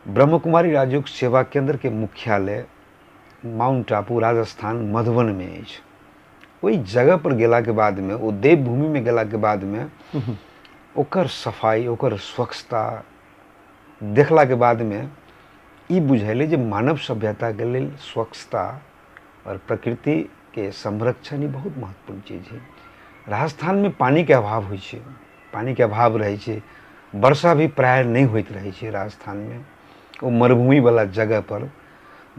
ब्रह्मकुमारी राजयोग सेवा केंद्रके मुख्यालय माउंट आबू राजस्थान मधुबनमे अछि। ओहि जगह पर गेलाके बादमे, ओ देवभूमिमे गेलाके बादमे ओकर सफाइ, ओकर स्वच्छता देखलाके बादमे ई बुझेलै जे मानव सभ्यताके लेल स्वच्छता आओर प्रकृतिके संरक्षण ई बहुत महत्वपूर्ण चीज है। राजस्थानमे पानिके अभाव होइ छै, पानिके अभाव रहै छै, वर्षा भी प्रायः नहि होइत रहै छै राजस्थानमे। ओ मरुभूमिवला जगहपर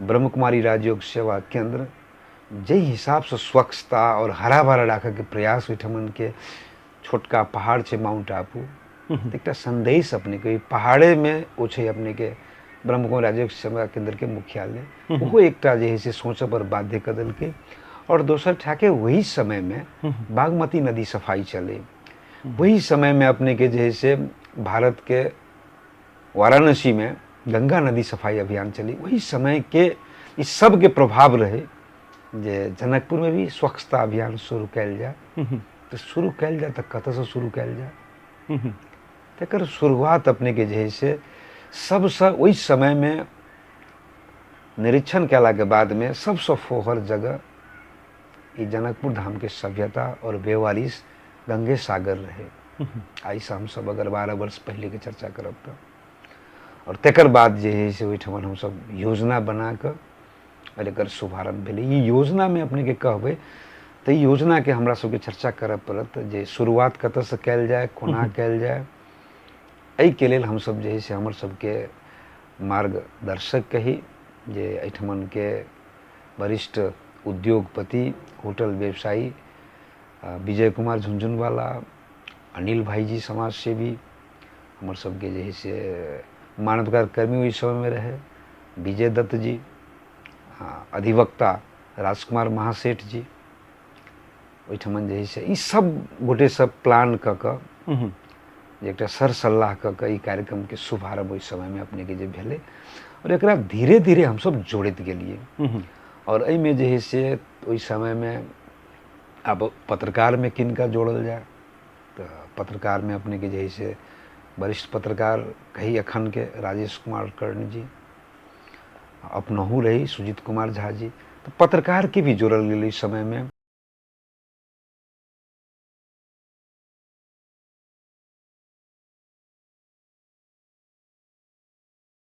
ब्रह्मकुमारी राजयोग सेवा केन्द्र जाहि हिसाबसँ स्वच्छता आओर हरा भरा राखऽके प्रयास ओहिठमनके छोटका पहाड़ छै माउंट आबू, एकटा सन्देश अपनेके पहाड़ेमे ओ छै अपनेके ब्रह्मकुमारी राजयोग सेवा केन्द्रके मुख्यालय, ओहो एकटा जे है से सोचऽ पर बाध्य कऽ देलकै। आओर दोसर ठाके वही समयमे बागमती नदी सफाइ चलै, वही समयमे अपनेके जे है से भारतके वाराणसीमे गंगा नदी सफाइ अभियान चलै, वही समयके ई सबके प्रभाव रहै जे जनकपुरमे भी स्वच्छता अभियान शुरू कयल जाय। तऽ शुरू कयल जाय तऽ कतऽसँ शुरू कयल जाय, तकर शुरुआत अपनेके जे है से सबसँ ओहि समयमे निरीक्षण कयलाके बादमे सबसँ फोहर जगह ई जनकपुर धामके सभ्यता आओर बेवारिस गंगे सागर रहै। आइसँ हमसब अगर 12 वर्ष पहिलेके चर्चा करब तऽ, आओर तकर बाद जे है से ओहिठमन हमसब योजना बना कऽ आओर एकर शुभारम्भ भेलै। ई योजनामे अपनेके कहबै तऽ ई योजनाके हमरा सबके चर्चा करऽ पड़त जे शुरुआत कतऽसँ कयल जाय, कोना कयल जाय। एहिके लेल हमसब जे है से हमर सबके मार्गदर्शक कही जे एहिठमनके वरिष्ठ उद्योगपति होटल व्यवसायी विजय कुमार झुनझुनवाला, अनिल भाईजी समाजसेवी, हमर सबके जे है से मानवाधिकार कर्मी ओहि समयमे रहै विजय दत्त जी, अधिवक्ता राजकुमार महासेठ जी, ओहिठमन जे है से ई सब गोटे सब प्लान कऽ कऽ जे एकटा सर सल्लाह कऽ कऽ ई कार्यक्रमके शुभारम्भ ओहि समयमे अपनेके जे भेलै आओर एकरा धीरे धीरे हमसब जोड़ैत गेलियै। आओर एहिमे जे है से ओहि समयमे आब पत्रकारमे किनका जोड़ल जाय तऽ पत्रकारमे अपनेके जे है से वरिष्ठ पत्रकार कही एखनके राजेश कुमार कर्ण जी, अपनहु रही सुजीत कुमार झा जी, तऽ पत्रकारके भी जोड़ल गेल ओहि समयमे।